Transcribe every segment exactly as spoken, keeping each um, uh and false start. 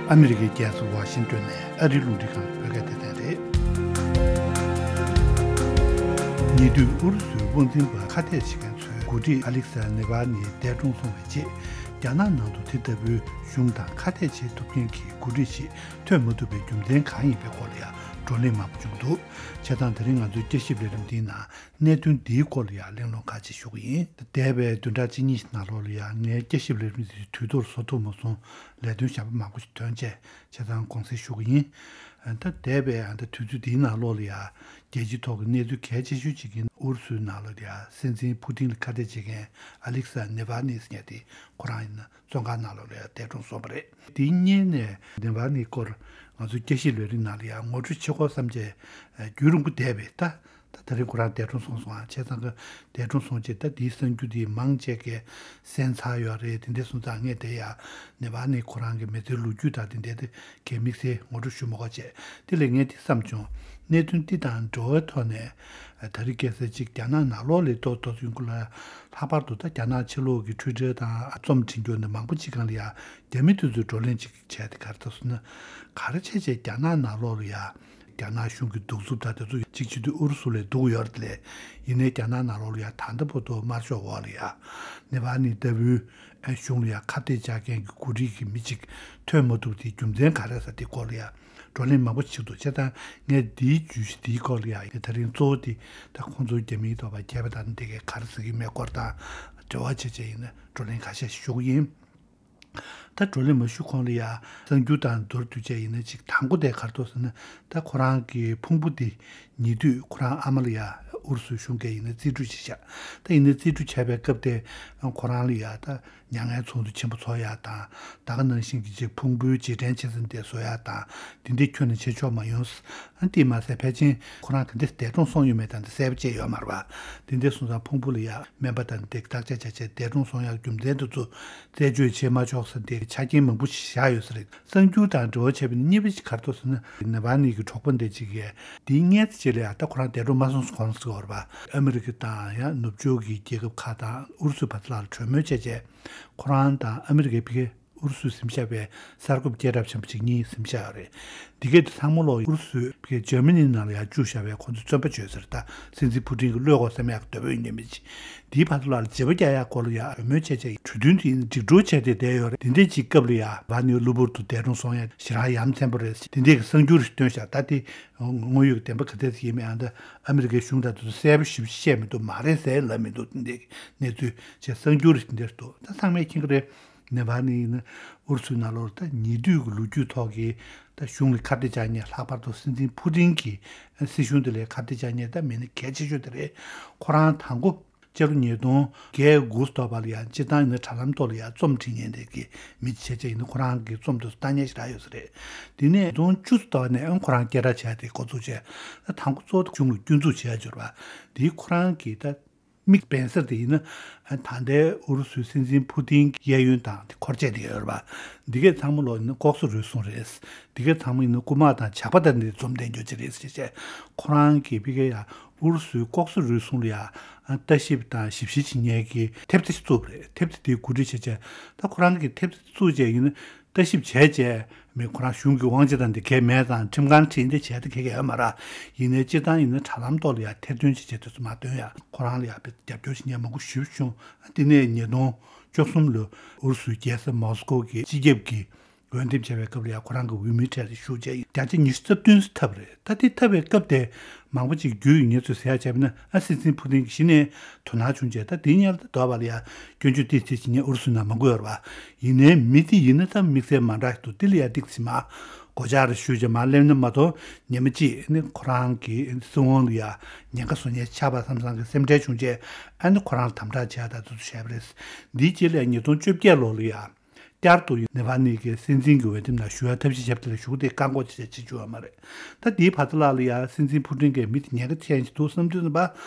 ཨ་མི་རི་ཀའི་རྒྱལ་ས་ཝ་ཤིང་ཏོན་ནས་ཨ་རིའི་རླུང་འཕྲིན་ཁང་གི་བོད་སྐད་སྡེ་ཚན་རེད། ཉེ་དུས་ཨུ་རུ་སུའི་དབང་འཛིན་པ་ཁ་གཏད་བྱེད་མཁན་ཚོའི་འགོ་ཁྲིད་ཨ་ལིག་ས་ནེ་ཝལ་ནི་འདས་གྲོངས་སོང་བའི་རྗེས། རྒྱ་ནག་ནང་དུ་དེ་ལྟ་བུའི་གཞུང་དང་ཁ་གཏད་བྱེད་ཐུབ་མཁན་གྱི་འགོ་ཁྲིད་ཞིག་ཐོན་མ་ཐུབ་པའི་རྒྱུ་མཚན་གང་ཡིན་པའི་སྐོར་ལ་ཡང་བགྲོ་གླེང་མང་པོ་བྱུང་འདུག་བྱས་ཙང་དེ་རིང་ང་ཚོའི་བསྐྱར་ཞིབ་ལས་རིམ་འདིའི་ནང་གནད་དོན་འདིའི་སྐོར་ལ་ཡང་གླེང་སློང་ཁ་ཤས་ཞུ་གི་ཡིན། འདས་པའི་བདུན་ཕྲག་གཅིག་གཉིས་ནང་ལོགས་ལ་ཡང་ངའི་བསྐྱར་ཞིབ་ལས་རིམ་འདི་དུས་ཐོག་བཟོ་ཐུབ་མ་སོང་། ལས་དོན་གཞན་པ་མང་པོ་ཞིག་ཐོན་བྱས། བྱས་ཙང་དགོངས་སེལ་ཞུ་གི་ཡིན། ད་འདས་པའི་ཨ་ད་དུས་ཚོད་འདིའི་ནང་ལོགས་ལ་ཡང་རྒྱལ་སྤྱིའི་ཐོག་གི་གནས་ཚུལ་གལ་ཆེ་ཤོས་གཅིག་ཡིན་ཨུ་རུ་སུའི་ནང་ལ་ཡང་སྲིད་འཛིན་ཕུ་ཏིན་ལ་ཁ་གཏད་བྱེད་མཁན་ཨ་ལིག་ས་ནེ་ཝལ་ནི་ཟེར་མཁན་དེ་ཁོ་རང་ཡིན་ན་བཙོན་ཁང་ནང་ལོགས་ལ་ཡང་འདས་གྲོངས་སོང་བ་རེད། དེའི་སྔོན་ནས་ནེ་ཝལ་ནི་སྐོར་ང་ཚོའི་བསྐྱར་ཞིབ་ལས་རིམ་ནང་ལ་ཡང་ངོ་སྤྲོད་བྱེད་དགོས་བསམ་བྱས་རྒྱུན་རིང་པོ་འདས་པའི་ད། ད་དེ་རིང་ཁོ་རང་འདས་གྲོངས་སོང་སོང་ཨ། བྱས་ཙང་གི་འདས་གྲོངས་སོང་རྗེས་ད་དེའི་གསར་འགྱུར་དེ་མང་ཆེ་གས་གསན་ཚར་ཡོད་རེད། དེ་འདྲ་སོང་ཙང་ངས་དེ་ཡང་ནེ་ཝལ་ནི་ཁོ་རང་གི་མི་ཚེའི་ལོ་རྒྱུས་དང་དེ་འདྲ་དེ་གས་དམིགས་བསལ་ངོ་སྤྲོད་ཞུ་མ་དགོས་བྱས། དེ་ལས་ངས་དེ་བསམ་བྱུང་། གནད་དོན་འདི་དང་འབྲེལ་བའི་ཐོག་ནས་ད་རེས་ཁ་སང་ཅིག་རྒྱ་ནག་ནང་ལོགས་ལ་ཏོག་ཏོག་ཡོང་གི་ལ་ལྷག་པར་དུ་ད་རྒྱ་ནག་ཕྱི་ལོགས་ཀྱི་ཊུའི་ཊར་དང་རྩོམ་འབྲི་རྒྱུ་འདི་མང་པོ་ཅིག་སྒང་ལ་ཡང་རྒྱ་མི་དེ་ཚོས་བགྲོ་གླེང་ཅིག་བྱས་ཏེ་ག་རེ་ཐོག་སོང་ན་ག་རེ་བྱས་བྱས་རྒྱ་ནག་ནང་ལོགས་ལ་ཡང་། རྒྱ་ནག་གཞུང་གི་གདུག་རྩུབ་དང་དེ་ཚོ་གཅིག་བྱེད་དུས་ཨུ་རུ་སུ་ལས་སྡུག་ཡོད་རེད་ལས། ཡིན་ནའི་རྒྱ་ནག་ནང་ལོགས་ལ་ཡང་ད་ལྟ་བར་དུ་དམར་ཤོག་འོག་ལ་ཡང་ནེ་ཝལ་ནི་ལྟ་བུའི་གཞུང་ལ་ཡང་ཁ་གཏད་བཅག་མཁན་གྱི་འགོ་ཁྲིད་ཀྱི་མི་གཅིག་ཐོན་མ་ཐུབ་དེའི་རྒྱུ་མཚན་ག་རེ་ཟེར་དེའི་སྐོར་ལ་ཡང་བགྲོ་གླེང་མང་པོ་བྱེད་འདུག་བྱས་ཙང་ངས་འདིའི་བརྗོད་གཞི་འདིའི་སྐོར་ལ་ཡང་ངས་ད་རིང་གཙོ་བོ་དེ་ད་ཁོང་ཚོའི་རྒྱ་མིའི་ཐོག་པ་མཁས་པ་དང་འདི་གས་ག་རེ་ཟེར་གྱི་མེད་སྐོར་དང་འབྲེལ་བ་བྱས་བྱས་ཡིན་ན་བགྲོ་གླེང་ཁ་ཤས་ཤིག་ཞུ་གི་ཡིན། ད་བགྲོ་གླེང་མ་ཞུ་གོང་ལ་ཡ་གསར་འགྱུར་དང་མདོར་བསྡུས་བྱས་ཡིན་ན་ཅིག་དང་པོ་དེ་ག་རེ་འདུག་ཟེར་ན། ད་ཁོ་རང་གི་ཕུང་པོ་དེ་ཉེ་དུས་ཁོ་རང་ཨ་མ་ལ་ཡ་ཨུ་རུ་སུའི་གཞུང་གིས་ཡིན་ན་རྩིས་སྤྲོད་བྱས་ཤག་ད་ཡིན་ན་རྩིས་སྤྲོད་བྱས་པའི་སྐབས་དེ་ཁོ་རང་ལ་ཡ་ད་མྱ་ངན་ཚོགས་འདུ་ཆེན་པོ་ཚོགས་ཡ་དང་ད་ག་ནང་བཞིན་གྱི་ཅིག་ཕུང་པོའི་རྗེས་དྲན་ཆེད་ཟིན་དེ་བཟོ་ཡ་དང་དེ་འདྲའི་ཁྱོན་ནས་བྱེད་ཆོག་མ་ཡོང་། ཨ་དེས་མ་ཟད་ཕལ་ཆེར་ཁོ་རང་ག་འདྲ་འདས་གྲོངས་སོང་ཡོད་མེད་དང་དེ་གསལ་པོ་བྱས་ཡོད་མ་རེད་པ། དེ་འདྲ་སོང་ཙང་ཕུང་པོ་ལ་ཡ་སྨན་པ་དང་དེ་བརྟག་དཔྱད་བྱས་བྱས་འདས་གྲོངས་སོང་ཡ་རྒྱུ་མཚན་དེ་ཚོ། རྩད་གཅོད་བྱེད་མ་ཆོག་ཟེར་ཏེ་ཆ་རྐྱེན་མང་པོ་ཞིག་བཞག་ཡོད་ས་རེད། གསར་འགྱུར་དང་འབྲེལ་བ་བྱས་པ་ནི་གཉིས་པ་ཞིག་ག་རེ་འདུག་ཟེར་ན། ནེ་ཝལ་ནི་གི་གྲོགས་པོ་འདི་གཅིག་གིས་འདིའི་སྔས་ཚེ་རྗེས་ལ་ཡང་ད་ཁོ་རང་འདས་གྲོངས་མ་སོང་གོང་ཟེར་བ་རེད་པ། ཨ་མི་རི་ཀ་དང་ཡང་ནུབ་ཕྱོགས་ཀྱི་རྒྱལ་ཁབ་ཁག་དང་ཨུ་རུ་སུའི་བར་ལ་གྲོས་མོལ་བྱས་རྗེས་ཁོ་རང་དང་ཨ་མི་རི་ཀའི་ཕ་གི་ཨུ་རུ་སུས་ཟིན་བཞག་པའི་གསར་འགོད་སྐད་གྲགས་ཆེན་པོ་ཅིག་གཉིས་ཟིན་བཞག་ཡོད་རེད། འདི་གས་དེ་ཚང་མ་ལོག་ཨུ་རུ་སུས་ཕ་གི་འཇར་མ་ནི་ནང་ལ་ཡང་བཅུག་བཞག་པའི་ཁོ་ཚོའི་བཙོན་པ་བྱོས་ཟེར་ད་སྲིད་འཛིན་ཕུ་ཏིན་གྱི་གློད་དགོས་བསམ་ཡག་འདོད་པ་ཡོད་མཁན་མི་ཅིག་འདིའི་བར་དུ་ལ་བརྗེ་པོ་རྒྱག་ཡག་སྐོར་ལ་ཡང་གྲོས་མོལ་བྱས་བྱས་གྲོས་མཐུན་དེ་ཡིན་འགྲིག་འགྲོ་བྱས་ཏེ་བསྡད་ཡོད་རེད། འདི་འདྲས་ཅིག་སྐབས་ལ་ཡང་ཝ་ནི་གློ་བུར་དུ་འདས་གྲོངས་སོང་ཡ་ཞེ་དྲག་ཡ་མཚན་པོ་རེད། འདི་འདྲས་ཀྱི་གསར་འགྱུར་ཞིག་བཏོན་བཞག་ད་དེ་དངོས་ཡོད་ཀྱི་བདེན་པ་ག་ཚད་ཅིག་ཡིན་མིན་ཨ་ད་ཨ་མི་རི་ཀའི་གཞུང་དང་དེ་ཚོ་གསལ་པོ་ཞིབ་ཞིབ་བཤད་མི་འདུག་མ་རེད་ཟེར་ལབ་མི་འདུག་འདི་འདྲས་ཀྱི་གནས་ཚུལ་བྱས་གསར་འགྱུར་ཞིག་འདིར་འདུག་ད་ཚང་མས་མཁྱེན་གྱི་རེད། ནེ་པཱལ་ནི་ཡིན་ན་ཨུ་རུ་སུའི་ནང་ལོགས་ད་ཉེ་དུས་ཀྱི་ལོ་རྒྱུས་ཐོག་གི་ད་གཞུང་ལ་ཁ་གཏད་བཅག་མཁན་ལྷག་པར་དུ་སྲིད་འཛིན་ཕུ་ཏིན་གྱི་སྲིད་གཞུང་དེ་ལ་ཁ་གཏད་བཅག་མཁན་ད་མི་སྣ་གལ་ཆེ་ཤོས་དེ་རེད། ཁོ་རང་དང་པོ་སྤྱི་ལོ་ཉིས་སྟོང་བརྒྱད་དགུ་ཙམ་བར་ལ་ཡང་སྤྱིར་བཏང་ཡིན་ན་དྲ་ལམ་ཐོག་ལ་ཡང་རྩོམ་འབྲི་མཁན་དེ་གི་མི་བྱས་བྱས་ཡིན་ན་ཁོ་རང་གི་རྩོམ་དེ་ཚོ་ལྟ་མཁན་ཞེ་དྲག་ཡོད་ས་རེད། དེ་ནས་ཉིས་སྟོང་བཅུ་ཙམ་བར་ནས་ཨང་ཁོ་རང་སྐད་གྲགས་བྱས་ཏེ་འགོ་ཚུགས་བྱས་ད་དང་པོ་གཙོ་བོ་གཞུང་ལ་སྐྱོན་འཛུགས་བྱས་ཡ་འབྱོར་བ་དེ་ཁོ་རང་གི་ད། དམིགས་འབེན་གསར་དེ་ཡིན་ན། ད་ལྟའི་ཨུ་རུ་སུའི་སྲིད་འཛིན་ཕུ་ཏིན་གྱི་གཡས་གཡོན་དང་དེ་འཁོར་བཅས་དེ་ཡོད་རེད་པ། འདི་གས་ཚང་མ་ལོག་ཡིན་ན་ལྐོག་ཟ་རུལ་སུངས་རེད། འདི་གས་ཚང་མ་ཡིན་ན་རྐུ་མ་དང་ཇག་པ་དང་འདི་འཛོམས་བསྡད་རྒྱུ་ཅིག་རེད་ཟེར་བྱས། ཁོ་རང་གིས་ཕ་གིར་ཡ་ཨུ་རུ་སུའི་ལྐོག་ཟ་རུལ་སུངས་ལ་ཡ་ལྟ་ཞིབ་དང་ཞིབ་བཤེར་བྱེད་མཁན་གྱི་ཐེབས་རྩ་ཞིག་བཙུགས་པ་རེད། ཐེབས་རྩ་དེའི་འགོ་ཁྲིད་བྱས་བྱས་ད་ཁོ་རང་གིས་ཐེབས་རྩ་བཙུགས་བྱས་ཡིན་ན། ལྟ་ཞིབ་བྱས་རྗེས་མི་ཁོ་རང་གཞུང་གི་དབང་ཆ་དང་འདི་གས་མེད་ཙང་ཁྲིམས་ཁང་ཁྲིད་འདི་བྱས་ཏེ་གས་གས་ཡོད་མ་རེད། ཡིན་ནའི་སྤྱིར་བཏང་ཡིན་ན་དྲ་ལམ་ཐོག་ལ་ཡང་ཐེར་འདོན་བྱེད་བྱེད་དུས་སུ་མ་འདོན་ཡ་ཁོ་རང་ལ་ཡང་དཔེ་རྒྱབ་སྐྱོར་བྱེད་མཁན་མང་པོ་ཞེ་པོ་བྱུང་། དེ་ནས་ཉིས་སྟོང་བཅུ་གསུམ་ལོ་ཨུ་རུ་སུའི་རྒྱལ་ས་མོ་སི་ཀོ་གི་སྤྱི་ཁྱབ་ཀྱི་འོས་འདེམས་བྱས་པའི་སྐབས་ལ་ཡང་ཁོ་རང་གི་འོས་མིའི་གྲས་ལ་ཞུགས་བྱས་ཡིན་བརྒྱ་ཆ་ཉི་ཤུ་རྩ་བདུན་ཙམ་ཐོབ་རེད། ད་དེ་ཐོབ་པའི་སྐབས་དེ། མང་པོ་ཅིག་རྒྱུས་ཡོད་མཁན་ཚོས་ཟེར་ཡ་བྱས་པ་ན་ཨ་སྲིད་འཛིན་ཕུ་ཏིན་གྱིས་གཞི་ནས་དོ་སྣང་བྱུང་རྗེས་ད་དེ་སྔོན་ལ་ད་དོགས་པ་ལ་ཡ་སྐྱོན་བརྗོད་ཏོག་ཙམ་བྱེད་མཁན་ཨུ་རུ་སུའི་ནང་མང་པོ་ཡོད་རེད་པ། ཡིན་ནའི་མི་དེ་ཡིན་ན་ད་དམིགས་བསལ་མ་འདྲ་ཞིག་འདུག་དེ་ལ་ཡ་ཏོག་ཙམ་མ་སྒོ་ལྕགས་རེ་གཞུས་རྗེས་མར་སླེབས་ན་མ་གཏོགས་ཉི་མ་གཅིག་ནི་ཁོ་རང་གི་སྲིད་དབང་ལ་ཡ་ཉེན་ཁ་བཟོ་མཁན་ཆགས་པ་བསམ་བསམ་གྱི་སེམས་ཁྲལ་བྱུང་རྗེས་ཨ་ནི་ཁོ་རང་ལ་དམ་དྲག་བྱས་ད་དུ་བྱས་པ་རེད། འདིའི་རྗེས་ལ་ཡ་ཉིས་སྟོང་བཅོ་བརྒྱད་ལོ་ལ་ཡ། བསྐྱར་དུ་ནེ་པཱལ་ནི་གི་སྲིད་འཛིན་གྱི་འོས་འདེམས་ནང་ཞུགས་ཡ་ཐབས་ཤེས་བྱས་པ་དེ་ལ་ཞུ་གི་དེ་བཀག་འགོག་བྱས་བྱས་བྱེད་བཅུག་ཡོད་མ་རེད། ད་དེའི་བར་དུ་ལ་ལ་ཡ་སྲིད་འཛིན་ཕུ་ཏིན་གྱི་མི་དེ་ཉེན་ཁ་ཆེན་ཞིག་འདུག་བསམ་དུས་ཙམ་པ་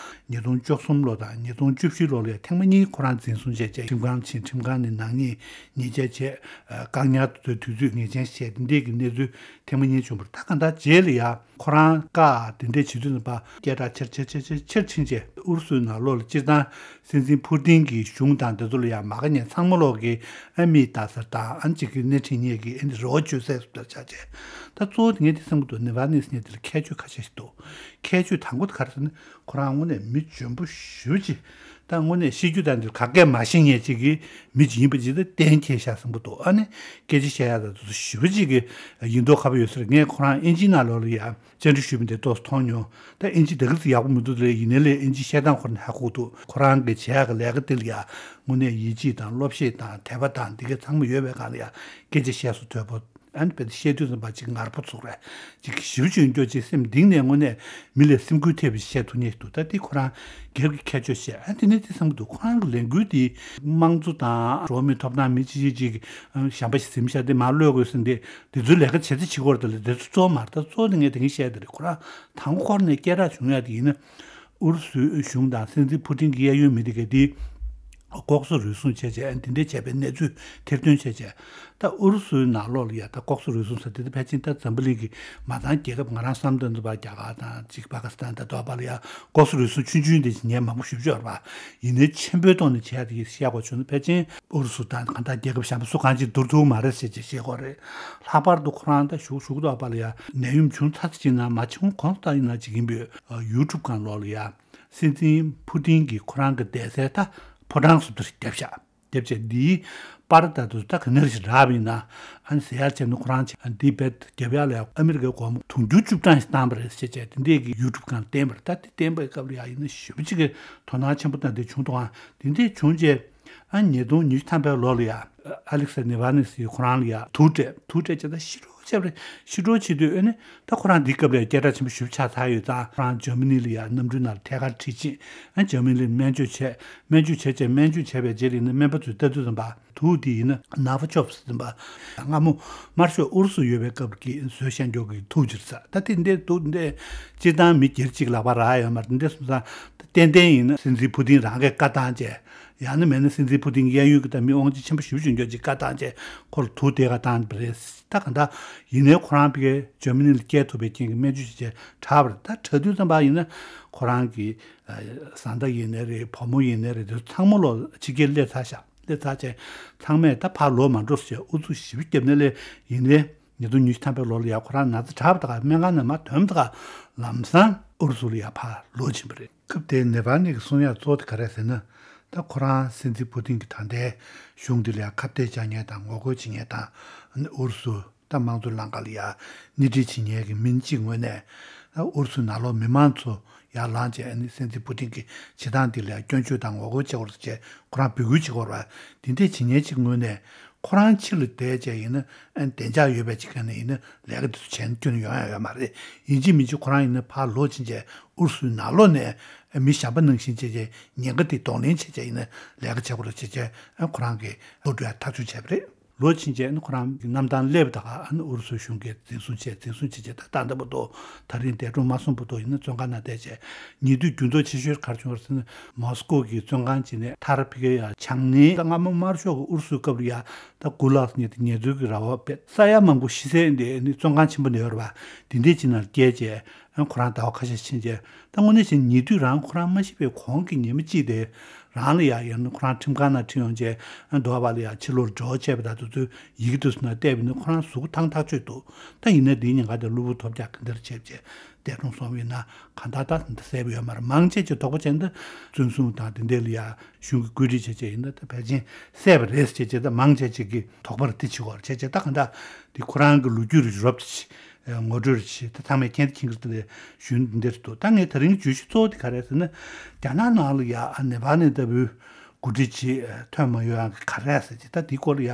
ཉིས་སྟོང་བཅུ་གསུམ་ལོ་དང་ཉིས་སྟོང་བཅུ་བཞི་ལོ་ལ་ཡ་ཐེངས་མ་གཉིས་ཁོ་རང་འཛིན་བཟུང་བྱས་བྱས་ཁྲིམས་ཁང་ཕྱིན། ཁྲིམས་ཁང་ནས་ནག་ཉེས་ཉེས་ཆད་བྱས། བཀག་ཉར་དུ་དུས་ཚོད་ངེས་ཅན་བྱས་དེ་འདྲས་ཀྱི་གནས་ཚུལ་ཐེངས་མ་གཉིས་བྱུང་བར་ད་ག་འདྲ་རྗེས་ལ་ཡ་ཁོ་རང་བཀག་དེ་འདྲས་བྱེད་དུས་ཙམ་པ་སྐད་གྲགས་ཆེར་ཆེར་ཆེར་ཆེར་ཕྱིན་རྗེས། ཨུ་རུ་སུའི་ནང་ལོགས་ལ་སྤྱིར་བཏང་སྲིད་འཛིན་ཕུ་ཏིན་གྱི་གཞུང་དང་དེ་ཚོ་ལ་ཡང་མ་དགའ་མཁན་ཚང་མ་ལོག་གི་ཨ་མིས་ལྟ་སར་དང་ཨ་ཅིག་གི་སྣེ་ཁྲིད་མཁན་གྱི་ཨ་ནི་རེ་བ་བཅོལ་སའི་སུ་ལྟར་ཆགས་བྱས། ད་གཙོ་བོ་དེ་ངས་དེ་བསམ་གྱི་འདུག་ནེ་ཝ་ནི་སི་ཉེ་དེ་ལ་ཁྱད་ཆོས་ཁ་ཤས་ཤིག་འདུག་ཁྱད་ཆོས་དང་པོ་དེ་ག་རེ་ཟེར་ན། ཁོ་རང་དངོས་གནས་མི་འཇོན་པོ་ཞེ་པོ་ཅིག་ད་དངོས་གནས་ཤེས་རྒྱུ་དང་དེ་ག་གས་མ་ཤེས་མཁན་ཅིག་གི་མི་ཅིག་ཡིན་པ་ཅིག་ད་གཏན་འཁེལ་བཞག་བསམ་གྱི་འདུག་ཨ་ནི་སྐད་ཆ་བཤད་ཡག་དང་དེ་ཚོ་ཞེ་པོ་ཅིག་གི་ཡིན་མདོག་ཁ་པོ་ཡོད་ས་རེད། ངས་ཁོ་རང་ཨིན་ཇིའི་ནང་ལོགས་ལ་ཡ་བཅར་འདྲི་ཞུས་པ་འདི་ཏོག་ཙམ་མཐོང་མྱོང་། ད་ཨིན་ཇི་དེ་ག་ཙམ་ཡག་པོ་མི་འདུག་ལས་ཡིན་ནའི་ལས་ཨིན་ཇི་བཤད་སྟངས་ཁོ་རང་ཧ་གོ་འདུག་ཁོ་རང་གི་བྱེད་ཡག་གི་ལས་ཀ་དེ་ལ་ཡ་དངོས་གནས་ཡིད་ཆེས་དང་བློ་ཤེས་དང་དད་པ་དང་འདི་ག་ཚང་མ་ཡོད་པའི་སྒང་ལ་ཡ་སྐད་ཆ་བཤད་སྲོལ་དོད་པོ། ཨ་ནི་དཔེ་བཤད་དུས་ཙམ་པ་ཅིག་ངར་པོ་ཚུགས་རེད། ཅིག་ཞིབ་ཅིང་སྐྱོ་ཅིག་སེམས་གཏིང་ནས་དངོས་གནས་མི་ལ་སེམས་འགུལ་ཐེབས་པ་ཞིག་བཤད་ཐུབ་མཁན་ཞིག་འདུག་ད་འདི་ཁོ་རང་སྒེར་གྱི་ཁྱད་ཆོས་བཤད། ཨ་དེ་ནས་དེ་བསམ་གྱི་འདུག་ཁོ་རང་གི་ལས་འགུལ་འདི་དམངས་གཙོ་དང་འགྲོ་བ་མིའི་ཐོབ་ཐང་མི་གཅིག་གཅིག་གཅིག་གཞན་པ་ཞིག་འཛིན་བྱ་དེ་མར་གློད་དགོས་ཟེར་འདི་དེ་ཚོའི་ལས་ཀ་བྱེད་ཚེ་བྱེད་དགོས་རེད། ད་ལས་དེ་ཚོ་གཙོ་བོ་མ་རེད། ད་གཙོ་བོ་དེ་ངས་དེ་ངས་བཤད་དེ་རེད། ཁོ་རང་དང་པོ་ཁོ་རང་ནས་སྐད་གྲགས་བྱུང་ཡ་དེ་ཡིན་ན། ཨུ་རུ་སུའི་གཞུང་དང་སྲིད་འཛིན་ཕུ་ཏིན་གྱི་གཡས་གཡོན་མི་དེ་གས་དེ་ལྐོག་ཟ་རུལ་སུངས་བྱས་བྱས་འདི་འདྲས་བྱས་པའི་གནས་ཚུལ་ཐེར་འདོན་བྱས་བྱས། ད་ཨུ་རུ་སུའི་ནང་ལོགས་ལ་ཡ་ད་ལྐོག་ཟ་རུལ་སུངས་ཟེར་དེ་ད་ཕལ་ཆེར་ད་འཛམ་བུ་གླིང་གི་མ་ཚང་རྒྱལ་ཁབ་ང་རང་བསམ་དོན་དུ་བ་རྒྱ་གར་དང་ཅིག་པ་ཀི་སི་ཐན་དང་དོ་པ་ལ་ཡ་ལྐོག་ཟ་རུལ་སུངས་ཆུང་ཆུང་དེ་ཞིག་ངས་མང་པོ་ཞུ་ཆོག་ར་བ། ཡིན་ནའི་ཆེན་པོའི་ཐོག་ནས་བྱས་དེ་གས་བཤད་དགོས་བྱུང་ན་ཕལ་ཆེར་ཨུ་རུ་སུ་དང་གང་ལྟར་རྒྱལ་ཁབ་གཞན་པ་སུ་གང་ཅིག་བསྡུར་ཐུབ་མ་རེད་ཟེར་ཅིག་བཤད་དགོས་རེད། ལྷག་པར་དུ་ཁོ་རང་ད་གཞུག་གཞུག་དོ་པ་ལ་ཡ་ནད་ཡམས་བྱུང་ཚར་ཅིག་ན་མ་བྱུང་གོང་ད་ཡིན་ན་ཅིག་ཡིན་པའི་ཡུ་ཊུབ་སྒང་ལོགས་ལ་ཡ། སྲིད་འཛིན་ཕུ་ཏིན་གྱིས་ཁོ་རང་གི་བསྡད་སའི་ད་ཕོ་བྲང་སུ་དེར་བརྒྱབ་བཞག་བརྒྱབ་བྱས་འདིའི་པར་ད་དུ་ད་ག་ནས་ཞིག་རག་པ་ཡིན་ན། ཨ་ནི་ཟེར་ཡག་བྱས་ན་ཁོ་རང་ཅིག་འདིའི་བེད་རྒྱབ་ཡག་ལ་ཡང་ཨ་མི་རི་ཀའི་སྒོར་མོ་དུང་ཕྱུར་བཅུ་གྲངས་ཤིག་བཏང་པ་རེད་ཟེར་བྱས་དེ་འདྲས་ཀྱི་ཡུ་ཊུབ་སྒང་བསྟན་པ་རེད། ད་དེ་བསྟན་པའི་སྐབས་ལ་ཡང་ཡིན་ན་ཞེ་པོ་ཅིག་གི་དོ་སྣང་ཆེན་པོ་བཏང་དེ་བྱུང་འདུག་ཨ་དེ་འདྲས་བྱུང་རྗེས་ཨ་ཉིས་སྟོང་ཉི་ཤུ་ཐམ་པའི་ལོ་ལ་ཡ་ཨ་ལེག་སེ་ནེ་ཝ་ནི་སི་ཁོ་རང་ལ་ཡ་དུག་སྤྲད་དུག་སྤྲད་བྱས་ད་ཤི་རོ། བྱས་པ་རེད། ཕྱི་དྲོ་བྱེད་དུས་ཨེ་ནི་ད་ཁོ་རང་འདིའི་སྐབས་ལ་སྐད་གྲགས་ཆེན་པོ་ཞེ་པོ་ཆགས་ཚར་ཡོད་ཙང་ཁོ་རང་འཇར་མ་ནི་ལ་ཡ་གནམ་གྲུའི་ནང་ལ་ཐད་ཀར་ཁྲིད་ཕྱིན། ཨ་འཇར་མ་ནི་ལ་སྨན་བཅོས་བྱས། སྨན་བཅོས་བྱས་བྱས་སྨན་བཅོས་བྱས་པའི་རྗེས་ལ་ཡིན་ན་སྨན་པ་ཚོས་ལྟ་དུས་ཙམ་པ་དུག་དེ་ཡིན་ན་ནོ་ཝ་ཅོབ་ཟེར་ཙམ་པ། སྔ་མོ་དམར་ཤོག་ཨུ་རུ་སུ་ཡོད་པའི་སྐབས་ཀྱི་བཟོས་བཞག་མགྱོགས་ཀྱི་དུག་ཅིག་རེད་ས། ད་དེ་འདྲའི་དུག་འདི་སྤྱིར་བཏང་མི་སྒེར་གཅིག་ལག་པ་རག་ཡོད་མ་རེད། འདི་འདྲ་སོང་ཙང་ད་ཏན་ཏན་ཡིན་ན་སྲིད་འཛིན་ཕུ་ཏིན་རང་གིས་བཀའ་བཏང་བྱས། ཡང་ན་མེད་ན་སྲིད་འཛིན་ཕུ་ཏིན་གྱི་གཡས་གཡོན་གྱི་ད་མི་དབང་ཆ་ཆེན་པོ་ཞེ་པོ་ཅིག་ཡོད་ཅིག་བཀའ་བཏང་བྱས་ཁོ་ལ་དུག་དེ་ག་བཏང་པ་རེད། ད་གང་ལྟར་ཡིན་ནའི་ཁོ་རང་ཕ་གིར་འཇར་མ་ནི་ལ་སྐྱེལ་ཐུབ་པའི་རྐྱེན་གྱིས་སྨན་བཅོས་བྱས་བྱས་དྲག་པ་རེད། ད་དྲག་དུས་ཙམ་པ་ཡིན་ན་ཁོ་རང་གི་ཨ་བཟའ་ཟླ་ཡིན་ནའི་རེད། བུ་མོ་ཡིན་ནའི་རེད། དེ་ཚོ་ཚང་མ་ལོག་ཕྱི་རྒྱལ་སླེབས་ཚར་ཤག་སླེབས་ཚར་བྱས་ཚང་མས་ད་ཕར་ལོག་མ་འགྲོ་ཟེར་ཨུ་ཚུགས་ཞེ་པོ་བརྒྱབ་ནའི་ལས་ཡིན་ནའི། ཉིས་སྟོང་ཉི་ཤུ་ཐམ་པའི་ལོ་ལ་ཡ་ཁོ་རང་ན་ཚ་དྲག་པ་དང་སྨན་ཁང་ནས་མར་ཐོན་པ་དང་ལམ་སང་ཨུ་རུ་སུ་ལ་ཡ་ཕར་ལོག་ཕྱིན་པ་རེད། སྐབས་དེར་ནེ་ཝལ་ནི་གིས་གསུང་ཡག་གཙོ་བོ་དེ་ག་རེ་ཟེར་ན། ད་ཁོ་རང་སྲིད་འཛིན་ཕུ་ཏིན་གྱི་ད་ལྟའི་གཞུང་འདི་ལ་ཡ་ཁ་གཏད་གཅོག་མཁན་དང་ངོ་རྒོལ་བྱེད་མཁན་དང་ཨུ་རུ་སུ་ད་དམངས་གཙོའི་ལམ་ཁ་ལ་ཡ་སྣེ་ཁྲིད་བྱེད་མཁན་གྱི་མི་གཅིག་ངོས་ནས་ཨུ་རུ་སུའི་ནང་ལོགས་མི་མང་ཚོ་ཡར་ལངས་བྱས་ཨ་ནི་སྲིད་འཛིན་ཕུ་ཏིན་གྱི་བྱེད་སྟངས་འདི་ལ་ཡ་སྐྱོན་བརྗོད་དང་ངོ་རྒོལ་བྱེད་དགོས་རེད་ཟེར་བྱས་ཁོ་རང་འབོད་སྐུལ་བྱེད་དགོས་རེད་པ། དེ་འདྲས་བྱེད་མཁན་གཅིག་ངོས་ནས། ཁོ་རང་ཕྱི་ལ་བསྡད་བྱས་ཡིན་ན་ཨ་ནི་བདེ་འཇགས་ཡོད་པའི་ཅིག་ག་ནས་ཡིན་ན་ལས་ཀ་དེ་ཚོ་བྱེད་ན་སྐྱོན་ཡོང་ཡ་ཡོད་མ་རེད། ཡིན་གཅིག་མིན་གཅིག་ཁོ་རང་ཡིན་ན་ཕར་ལོག་ཕྱིན་བྱས་ཨུ་རུ་སུའི་ནང་ལོགས་ནས་མི་གཞན་པ་ནང་བཞིན་བྱས་བྱས་ཉེན་ཁ་དེ་གདོང་ལེན་བྱས་བྱས་ཡིན་ན་ལས་ཀ་བྱེད་དགོས་རེད་བྱས་བྱས་ཨ་ཁོ་རང་གི་ལོག་འགྲོ་ཡ་ཐག་གཅོད་བྱས་པ་རེད། ལོག་ཕྱིན་བྱས་ཨ་ནི་ཁོ་རང་གི་གནམ་ཐང་སླེབས་དག་ཨ་ནི་ཨུ་རུ་སུའི་གཞུང་གིས་འཛིན་བཟུང་བྱས་འཛིན་བཟུང་བྱས་བྱས་ད་ལྟ་ད་བར་དུ་ད་རིང་འདས་གྲོངས་མ་སོང་བར་དུ་ཡིན་ན་བཙོན་ཁང་ནང་བསྡད་བྱས་ཉེ་དུས་འགྱུར་ལྡོག་ཆེ་ཤོས་ག་རེ་བྱུང་བ་རེད་ཟེར་ན་མོ་སི་ཀོ་གི་བཙོན་ཁང་ཅིག་ནས་མཐར་ཕ་གིར་ཡ་བྱང་སྣེའི་ད་སྔ་མོ་དམར་ཤོག་གི་ཨུ་རུ་སུའི་སྐབས་ལ་ཡ། ད་གུ་ལག་ཟེར་མཁན་དེ་ངལ་རྩོལ་གྱི་ར་བ་བས་ས་ཡ་མང་པོ་ཤི་སའི་འདི་ནི་བཙོན་ཁང་ཆེན་པོ་ནས་ཡོད་རེད་པ། དེ་འདྲའི་ཅིག་ནང་སྐྱེལ་བྱས་ཨ་ཁོ་རང་ཟླ་བ་ཁ་ཤས་ཕྱིན་བྱས་ད་དངོས་གནས་བྱས་ཉེ་དུས་རང་ཁོ་རང་མ་ཤི་བའི་གོང་གི་ཉི་མ་གཅིག་དེ་རང་ལ་ཡ་ཡང་ན་ཁོ་རང་ཁྲིམས་ཁང་ནང་ཁྲིད་ཡོང་བྱས་ཨ་འདོད་པ་ལ་ཡ་ཕྱི་ལོགས་འབྲེལ་བ་བྱས་པ་དང་དེ་ཚོའི་ཡི་གེ་དེ་ཚོ་ནང་བལྟས་པ་ཡིན་ན་ཁོ་རང་གཟུགས་པོ་ཐང་ཐག་ཆོད་འདུག་ད་ཡིན་ན་འདིའི་ཉེན་ཁ་དེ་གློ་བུར་ཐོལ་རྒྱག་གི་འདིར་བྱས་བྱས་འདས་གྲོངས་སོང་བ་ཡིན་ན་གང་ལྟར་ད་འདི་གསལ་པོ་ཡོད་མ་རེད། མང་ཆེ་ཆེ་དོགས་པ་བྱས་ན་ད་བཙོན་སྲུང་དང་དེ་འདྲ་ལ་ཡ། གཞུང་གི་བཀོད་སྒྲིག་བྱས་བྱས་ཡིན་ན་ད་ཕལ་ཆེར་བསད་པ་རེད་ཟེར་བྱས་བྱས་ད་མང་ཆེ་ཆེ་གི་དོགས་པ་རེ་དེ་བྱེད་ཀྱི་ཡོད་རེད། བྱས་བྱས་ད་གང་ལྟར་འདི་ཁོ་རང་གི་ལོ་རྒྱུས་རེ་རོབ་ཙམ་ཅིག་ངོ་སྤྲོད་རེ་བྱས་ད་ཚང་མས་མཁྱེན་ད་མཁྱེན་གྱི་རེད་དེ་ཞུ་ན་འདི་འདྲ་རེད་འདུག་ད་ངས་ད་རིང་བརྗོད་གཞི་གཙོ་བོ་དེ་ག་རེ་རེད་ཟེར་ན་རྒྱ་ནག་ནང་ལ་ཡ་ཨ་ནེ་པཱལ་ནས་ལྟ་བུའི་འགོ་ཁྲིད་ཅིག་ཐོན་མ་ཡོང་ཡག་གི་ག་རེ་རེད་ཟེར་བྱས་ད་འདིའི་སྐོར་ལ་ཡ་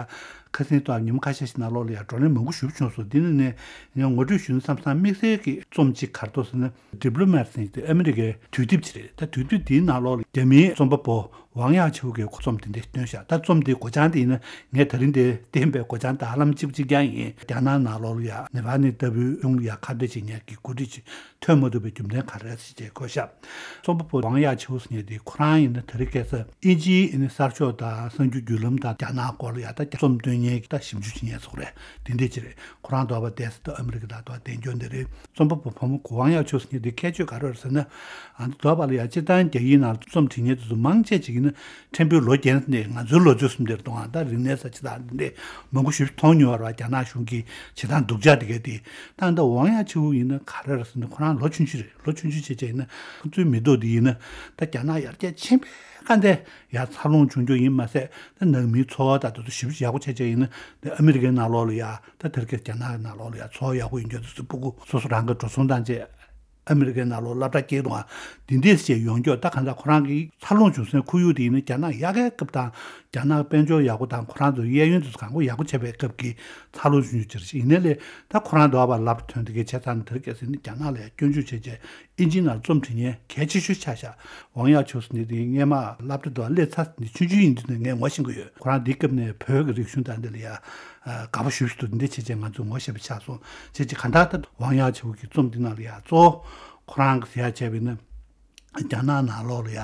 ཁ་སང་དང་ཉིན་མོ་ཁ་ཤས་ཤིག་ནང་ལོགས་ལ་ཡ་བགྲོ་གླེང་མང་པོ་ཞེ་པོ་བྱུང་སོང་། འདི་ནི་ནས་ངས་ངོ་སྤྲོད་ཞུ་ན་བསམ་བསམ་དམིགས་བསལ་གྱི་རྩོམ་ཅིག་ག་རེ་འདུག་ཟེར་ན། Diplomat་ཟེར་དེ་ཨ་མི་རི་ཀའི་དུས་དེབ་ཅིག་རེད། ད་དུས་དེབ་དེའི་ནང་ལོགས་ལ་རྒྱ་མིའི་རྩོམ་པ་པོ་ ཝང་ཡ་ཆིའུ་གིས་རྩོམ་དེ་འདྲ་བཏོན་ཤག་ད་རྩོམ་དེའི་མགོ་བྱང་དེ་ཡིན་ན་ངས་ད་རིང་དེ་བསྟན་པའི་མགོ་བྱང་དང་ཧ་ལམ་གཅིག་པ་གཅིག་རྐྱང་ཡིན། རྒྱ་ནག་ནང་ལོགས་ལ་ཡ་ནེ་ཝལ་ནི་ལྟ་བུའི་གཞུང་ལ་ཡ་ཁ་གཏད་བྱེད་མཁན་གྱི་འགོ་ཁྲིད་ཅིག་ཐོན་མ་ཐུབ་པའི་རྒྱུ་མཚན་ག་རེ་རེད་ཅེས་བཀོད་ཤག་རྩོམ་པ་པོ་ཝང་ཡ་ཆིའུ་ཟེར་མཁན་དེ་ཁོ་རང་ཡིན་ན་ད་རེས་ཁ་སང་དབྱིན་ཇིའི་ཨ་ནི་གསར་ཤོག་དང་གསར་འགྱུར་བརྒྱུད་ལམ་དང་རྒྱ་ནག་སྐོར་ལ་ཡ་ད་རྩོམ་འདོན་མཁན་གྱི་ད་ཞིབ་འཇུག་བྱེད་མཁན་ཚོ་རེད། དེ་འདྲས་ཅིག་རེད། ཁོ་རང་དོགས་པ་བསྡད་ས་དང་ཨ་མི་རི་ཀ་དང་དོགས་པ་བསྡད་འགྱོ་འདི་རེད། རྩོམ་པ་པོ་བུ་མོ་གོ་ཝང་ཡ་ཆིའུ་ཟེར་མཁན་དེ་ཁྱད་ཆོས་ག་རེ་རེད་ཟེར་ན། ཨ་ནི་དོགས་པ་ལ་ཡ་སྤྱིར་བཏང་རྒྱ་ཡིག་ནང་རྩོམ་འབྲི་མཁན་དེ་ཚོ་མང་ཆེ་ཅིག་ཡིན་ན་ཕྲན་བུའི་ལོ་རྒན་ནས་ང་ཚོའི་ལོ་ཚོད་གསུམ་དེར་གཏོང་བ་ད་རིག་གནས་ས་ཆ་དང་འདི་འདྲས་མང་པོ་ཞིག་མཐོང་མྱོང་བ་རེད་བ། རྒྱ་ནག་གཞུང་གིས་བྱེད་སྟངས་སྡུག་ཅག་དེ་གས་དེ། ད་ད་ཝང་ཡ་ཆིའུ་ཡིན་ན་ག་རེ་རེད་ཟེར་ན་ཁོ་རང་ལོ་ཆུང་ཆུང་རེད། ལོ་ཆུང་ཆུང་བྱས་བྱས་ཡིན་ན་ཁོ་ཚོའི་མི་ཐོག་འདི་ཡིན་ན་ད་རྒྱ་ནག་ཡར་རྒྱས་ཕྱིན་པའི་སྐབས་འདི་ཡར་འཚར་ལོངས་བྱུང་རྒྱུ་ཡིན་མ་ཟད་ད་ནང་མིའི་འཚོ་བ་དང་དེ་ཚོ་ཞིབ་ཡག་པོ་བྱས་བྱས་ཡིན་ན་ད་ཨ་མི་རི་ཀའི་ནང་ལོགས་ལ་ཡ་ད་དེར་ག་རྒྱ་ནག་གི་ནང་ལོགས་ལ་ཡ་འཚོ་བ་ཡག་པོ་ཡིན་རྒྱུ་དེ་ཚོ་སྤུ་གུ་སོ་སོ་རང་གི་འགྲོ་སོང་བཏང་བྱས་ཨ་མི་རི་ཀའི་ནང་ལོགས་སློབ་གྲྭ་སྐྱེལ་དུས་འདི་འདྲས་བྱས་ཡོང་རྒྱུ་ད་གང་ལྟར་ཁོ་རང་གི་འཚར་ལོངས་བྱུང་སའི་ཁོར་ཡུག་དེ་ཡིན་ན་རྒྱ་ནག་དབྱར་ཁའི་སྐབས་དང་རྒྱ་ནག་དཔལ་འབྱོར་ཡག་པོ་དང་ཁོ་རང་ཚོའི་གཡས་གཡོན་དེ་ཚོ་གང་པོ་ཡག་པོ་བྱས་པའི་སྐབས་ཀྱི་འཚར་ལོངས་བྱུང་རྒྱུ་ཅིག་རེད། ཡིན་ནའི་ལས་ད་ཁོ་རང་དོགས་པ་ལབ་ཐོན་དེ་གའི་བྱས་ཙང་དེར་ག་ཟེར་ན་རྒྱ་ནག་ལ་ཡ་སྐྱོན་བརྗོད་བྱས་བྱས་དབྱིན་ཇིའི་ནང་རྩོམ་འབྲི་མཁན་གལ་ཆེ་ཤོས་ཆགས་ཤག་ཝང་ཡ་ཆིའུ་ཟེར་མཁན་དེ་སྔས་མ་སློབ་གྲྭ་དུ་སླེབས་ཚར་ནས་ཆུང་ཆུང་ཡིན་དུས་ནས་ངས་ངོ་ཤེས་ཀྱི་ཡོད། ཁོ་རང་འདི་སྐབས་ནས་བོད་ཀྱི་རིག་གཞུང་དང་འདི་ལ་ཡ་དགའ་པོ་ཞེ་པོ་ཞིག་འདུག་འདི་བྱས་བྱས་ང་ཚོས་ངོ་ཤེས་པ་ཆགས་སོང་། བྱས་བྱས་གང་ལྟར་ད་ཝང་ཡ་ཆིའུ་གི་རྩོམ་འདི་ནང་ལ་ཡ་གཙོ་བོ་ཁོ་རང་གི་ཟེར་ཡ་བྱས་པ་ཡིན་ན་རྒྱ་ནག་ནང་ལོགས་ལ་ཡ་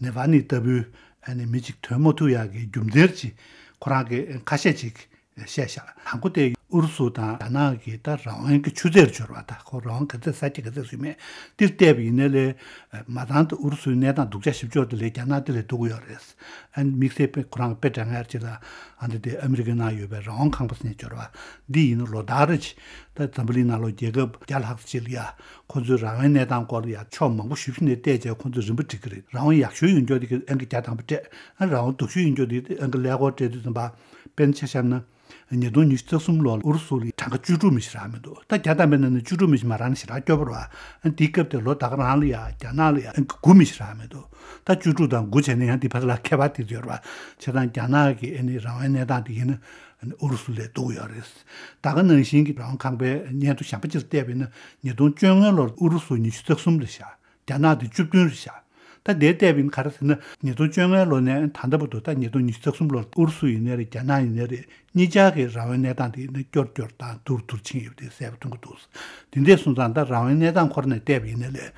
ནེ་ཝལ་ནི་ལྟ་བུའི་ཨ་ནི་མི་གཅིག་ཐོན་མ་ཐུབ་ཡག་གི་རྒྱུ་མཚན་ཅིག་ཁོ་རང་གི་ཁ་ཤས་ཅིག་བཤད་ཤག་དང་པོ་དེ་ཨུ་རུ་སུ་དང་རྒྱ་ནག་གི་ད་རང་དབང་གི་ཆུ་ཚད་འབྱོར་བ་ད་ཁོ་རང་དབང་ག་ཚད་ས་ཀྱི་ག་ཚད་སུས་མེད་འདིར་བལྟས་པ་ཡིན་ན་ལས། མ་ཚང་དུ་ཨུ་རུ་སུའི་གནས་སྟངས་སྡུག་ཅག་ཞིབ་འཇོག་དེ་ལས་རྒྱ་ནག་དེ་ལས་སྡུག་ཡོད་རེད། ཨ་ནི་དམིགས་བསལ་དཔེ་ཁོ་རང་དཔེ་དྲངས་ཡག་ཅིག་ལ་ཨ་འདི་དེ་ཨ་མི་རི་ཀའི་ནང་ཡོད་པའི་རང་དབང་ཁང་པ་ཟེར་ནས་འབྱོར་བ་འདི་ཡིན་ན་ལོ་ལྟར་རེ་ཅིག་ད་འཛམ་བུ་གླིང་ནང་ལོ་རྒྱལ་ཁབ་བརྒྱ་ལྷག་ཅིག་ལ་ཡ་ཁོ་ཚོའི་རང་དབང་གནས་སྟངས་སྐོར་ལ་ཡ་ཕྱོགས་མང་པོ་ཞིབ་ཞིབ་ནས་བལྟས་བྱས་ཁོ་ཚོས་རིན་པ་སྒྲིག་གི་རེད། རང་དབང་ཡག་ཤོས་ཡོད་འགྱོག་དེ་གི་ཨང་ཀི་བརྒྱ་ཐམ་པ་སྤྲད། ཨ་རང་དབང་སྡུག་ཤོས་ཡོད་འགྱོག་དེ་ཨང་ཀི་ཀླད་ཀོར་སྤྲད་དུས་ཙམ་པ་དཔེར་ན་ཆ་བཞག་ན། ཉིས་སྟོང་ཉི་ཤུ་རྩ་གསུམ་ལོར་ཨུ་རུ་སུ་ལ་གྲངས་ཀ་བཅུ་དྲུག་མི་ཞིག་རག་མི་འདུག་ད་བརྒྱ་ཐམ་པའི་ནང་ནས་བཅུ་དྲུག་མི་ཞིག་མ་རག་ན་ཞེ་དྲག་སྐྱོ་པོ་རེད་བ། ཨ་འདི་སྐབས་དེ་ལོ་ད་ག་རང་ལ་ཡ་རྒྱ་ནག་ལ་ཡ་ཨ་དགུ་མི་ཞིག་རག་མི་འདུག་ད་བཅུ་དྲུག་དང་དགུ་བྱས་ན་ཡང་འདི་ཕར་ལ་ཁྱད་པར་དེ་ཡོད་རེད་བ། བྱས་ཙང་རྒྱ་ནག་གི་ཨ་ནི་རང་དབང་གནས་སྟངས་དེ་ཡིན་ན་ཨ་ནི་ཨུ་རུ་སུ་ལས་སྡུག་ཡོད་རེད། ད་ག་ནང་བཞིན་གྱི་རང་དབང་ཁང་པའི་སྙན་ཐོ་གཞན་པ་ཅིག་ལ་བལྟས་པ་ཡིན་ན་ཉིས་སྟོང་བཅོ་ལྔ་ལོར་ཨུ་རུ་སུ་ཉི་ཤུ་རྩ་གསུམ་རེད་ཤག་རྒྱ་ནག་དེ་བཅུ་བདུན་རེད་ཤག་ད་དེ་བལྟས་པ་ཡིན་ག་རེ་ཟེར་ན་ཉིས་སྟོང་བཅོ་ལྔ་ལོ་ནས་ད་ལྟ་བར་དུ་ད་ཉིས་སྟོང་ཉི་ཤུ་རྩ་གསུམ་ལོར་ཨུ་རུ་སུ་ཡིན་ནའི་རེད་རྒྱ་ནག་ཡིན་ནའི་རེད་གཉིས་ཆར་གྱི་རང་དབང་གནས་སྟངས་དེ་ཡིན་ན་སྐྱོར་སྐྱོར་དང་བསྡུར་བསྡུར་ཕྱིན་ཡོད་དེ་གསལ་པོ་མཐོང་གི་འདུག་དེ་འདྲས་སོང་ཙང་ད་རང་དབང་གནས་སྟངས་ཁོ་ན་ནས་བལྟས་པ་ཡིན་ནའི་རེད་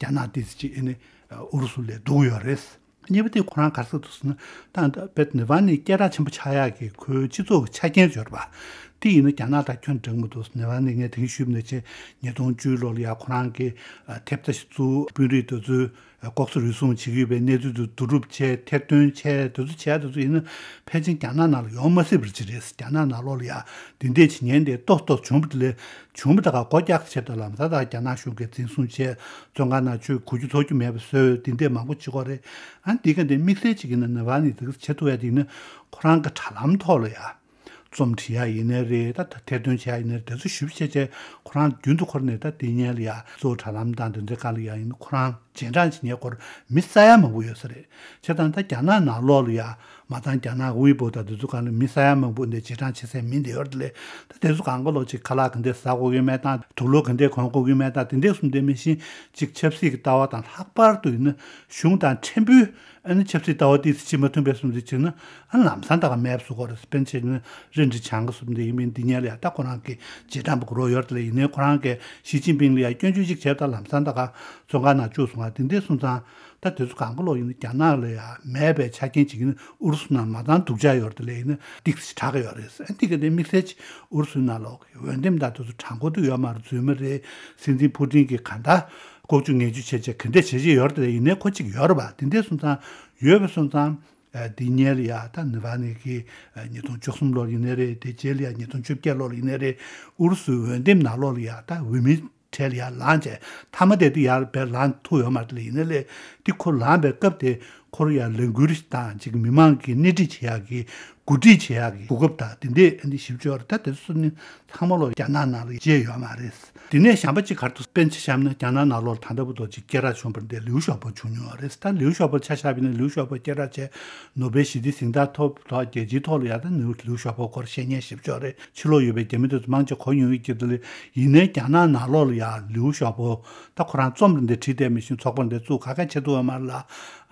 རྒྱ་ནག་དེ་ཅིག་ཨ་ནི་ཨུ་རུ་སུ་ལས་སྡུག་ཡོད་རེད། གཉིས་པ་དེ་ཁོ་རང་ག་རེ་ཟེར་འདུག་ཟེར་ན་ད་ད་དཔེ་ནེ་ཝལ་ནི་སྐད་གྲགས་ཆེན་པོ་ཆགས་ཡག་གི་ཁོའི་སྤྱི་ཚོགས་ཀྱི་ཆ་རྐྱེན་ཡོད་རེད་པ། དེ་ཡིན་ན་རྒྱ་ནག་དང་ཁྱོན་འགྲིག་མི་འདུག་ནེ་ཝལ་ནི་ངས་དེང་ཞུས་པ་ནང་བཞིན་ཉིས་སྟོང་བཅུ་ལོ་ལ་ཡ་ཁོ་རང་གི་ཨ་ཐེབས་རྩ་ཞིག་བཙུགས་དཔོན་རིགས་དེ་ཚོས་ལྐོག་ཟ་རུལ་སུངས་བྱེད་ཀྱི་ཡོད་པའི་གནས་ཚུལ་དེ་བསྡུ་སྒྲུབ་བྱས་ཐེར་འདོན་བྱས་དེ་ཚོ་བྱས་དེ་ཚོ་ཡིན་ན་ཕལ་ཆེར་རྒྱ་ནག་ནང་ལ་ཡོང་མ་སྲིད་པ་ཅིག་རེད། རྒྱ་ནག་ནང་ལོགས་ལ་ཡ་འདི་འདྲས་བྱེད་མཁན་དེ་ཏོག་ཏོག་བྱུང་བ་དེ་ལས་བྱུང་བ་དེ་ག་སྒོ་རྒྱག་ཆེད་དུ་ལམ་སང་ད་རྒྱ་ནག་གཞུང་གིས་འཛིན་བཟུང་བྱས་བཙོན་ཁང་ནང་ཆུ་གོ་རྒྱུ་ཚོར་རྒྱུ་མེད་པ་བཟོས་དེ་འདྲས་མང་པོ་བྱེད་ཀྱི་ཡོད་རེད། ཨ་འདི་ག་འདི་དམིགས་བསལ་ཅིག་ཡིན་ན་ནེ་ཝལ་ནི་དེ་ག་བྱེད་ཐུབ་ཡ་དེ་ཡིན་ན་ཁོ་རང་གི་དྲ་ལམ་ཐོག་ལ་ཡ། རྩོམ་འབྲི་ཡག་ཡིན་ནའི་རེད། ད་ད་ཐེར་འདོན་བྱེད་ཡག་ཡིན་ནའི་རེད། དེ་ཚོ་ཞིབ་བྱས་བྱས་ཁོ་རང་རྒྱུན་དུ་འཁོར་ནས་ད་དེ་སྔོན་ལ་ཡ་གཙོ་བོ་དྲ་ལམ་དང་དེ་འདྲའི་སྒང་ལ་ཡ་ཡིན་ན་ཁོ་རང་རྗེས་འབྲང་བྱེད་མཁན་སྐོར་མི་ས་ཡ་མང་པོ་ཡོད་ས་རེད། བྱས་ཙང་ད་རྒྱ་ནག་ནང་ལོགས་ལ་ཡ་མ་ཚང་རྒྱ་ནག་ཝི་པོ་དང་དེ་ཚོ་སྒང་ལ་མི་ས་ཡ་མང་པོ་འདི་རྗེས་འབྲང་བྱེད་སའི་མི་འདི་ཡོད་རེད་ལས། ད་དེ་ཚོ་གང་ག་ལོག་ཅིག་ཁ་ལག་ག་འདྲས་ཟ་དགོས་ཀྱི་མེད་དང་དུག་ལོག་ག་འདྲས་གོན་དགོས་ཀྱི་མེད་དང་དེ་འདྲས་གསུམ་དེ་མི་ཤེས་ཅིག་ཆབ་སྲིད་ཀྱི་ལྟ་བ་དང་ལྷག་པར་དུ་ཡིན་ན་གཞུང་དང་ཕྲན་བུ། ཨ་ནི་ཆབ་སྲིད་ལྟ་བ་ཏོག་ཙམ་ཅིག་མ་མཐུན་པའི་བཟོ་འདྲ་བྱས་ན་ཨ་ལམ་སང་ད་ག་མེད་པ་བཟོ་གི་རེད། དཔེར་ན་བྱས་ན་རིན་ཀྲི་ཆང་གི་བཟོ་འདྲ་ཡིན་མིན་འདི་ཉལ་ལ་ཡ་ད་ཁོ་རང་གི་རྗེས་འབྲང་པོ་གི་རོགས་ཡོད་རེད་ལ། ཡིན་ནའི་ཁོ་རང་གིས་ཞི་ཅིན་ཕིང་ལ་ཡ་སྐྱོན་བརྗོད་ཅིག་བྱས་ད་ལམ་སང་ད་ག་བཙོན་ཁང་ནང་བཅུག་སོང་ང་། དེ་འདྲས་སོང་ཙང་ད་དེ་ཚོ་གང་ག་ལོག་ཡིན་ན་རྒྱ་ནག་ལ་ཡ་མེད་པའི་ཆ་རྐྱེན་ཅིག་ཡིན་ན་ཨུ་རུ་སུ་ནང་མ་ཚང་སྡུག་ཅག་ཡོད་རེད་ལ། ཡིན་ན་ཏོག་ཙམ་དྲག་གི་ཡོད་རེད། ཨ་འདི་ག་དེ་དམིགས་བསལ་ཅིག་ཨུ་རུ་སུའི་ནང་ལོག་འོས་འདེམས་དང་དེ་ཚོ་དྲང་པོ་དུ་ཡོད་མ་རེད། རྫུན་མ་རེད། སྲིད་འཛིན་ཕུ་ཏིན་གྱིས་གང་ལྟར་ལྐོག་ཇུས་ངན་ཇུས་བྱས་བྱས་ག་འདྲས་བྱས་བྱས་ཡོད་རེད་དེ། ཡིན་ནའི་ཁོ་གཅིག་ཡོད་རེད་པ། དེ་འདྲས་སོང་ཙང་ཡོད་པ་སོང་ཙང་ཨ་འདི་སྔོན་ལ་ཡ་ད་ནི་བ་ནི་གི་ཨ་ཉིས་སྟོང་བཅུ་གསུམ་ལོར་ཡིན་ནའི་རེད། དེ་རྗེས་ལ་ཡ་ཉིས་སྟོང་བཅོ་བརྒྱད་ལོར་ཡིན་ནའི་རེད། ཨུ་རུ་སུའི་འོས་འདེམས་ནང་ལོགས་ལ་ཡ་ད་འོས་མིའི་གྲལ་ལ་ཡ་ལངས་བྱས་མཐའ་མ་དེ་དུ་ཡར་བས་ལངས་ཐུབ་ཡོད་མ་རེད་ལ། ཡིན་ནའི་ལས་དེ་ཁོ་ལངས་པའི་སྐབས་དེ་ཁོར་ཡ་ལས་འགུལ་དང་ཅིག་མི་མང་གི་སྣེ་ཁྲིད་བྱེད་ཡག་གི་ གོ་སྒྲིག་བྱེད་ཡག་གི་གོ་སྐབས་དང་དེ་འདྲས་ཨ་ནི་ཞིབ་ཆ་ཡོད་རེད། ད་དེ་ཚོ་ནི་ཚང་མ་ལོ་རྒྱ་ནག་ནང་ལ་བརྗེད་ཡོད་མ་རེད། དེ་ནས་གཞན་པ་གཅིག་ག་རེ་འདུག་དཔེར་ན་ཆ་བཞག་ན་རྒྱ་ནག་ནང་ལོགས་ལ་ད་ལྟ་བར་དུ་ཅིག་སྐད་གྲགས་བྱུང་བ་འདི་ལིའུ་ཞའོ་པོ་བྱུང་མྱོང་བ་རེད། ད་ལིའུ་ཞའོ་པོ་ཆ་བཞག་པ་ཡིན་ན་ལིའུ་ཞའོ་པོ་སྐད་གྲགས་ཆེ་ནོ་བེལ་ཞི་བདེའི་གཟེངས་རྟགས་ཐོབ་ཐོག་རྒྱལ་སྤྱིའི་ཐོག་ལ་ཡང་ད་ལིའུ་ཞའོ་པོ་སྐོར་བཤད་མཁན་ཞིབ་ཆ་ཡོད་རེད། ཕྱི་ལོགས་ཡོད་པའི་རྒྱ་མི་དེ་ཚོ་མང་ཆེ་གོ་མྱོང་ཡོད་ཀྱི། དེ་ལ་ཡིན་ནའི་རྒྱ་ནག་ནང་ལོགས་ལ་ཡང་ལིའུ་ཞའོ་པོ་ད་ཁོ་རང་རྩོམ་རེ་འདི་བྲིས་བསྡད་མི་ཤེས། ཚོགས་པ་འདི་བཙུགས་ག་ག་བྱེད་ཐུབ་པ་མ་རེད་ལ།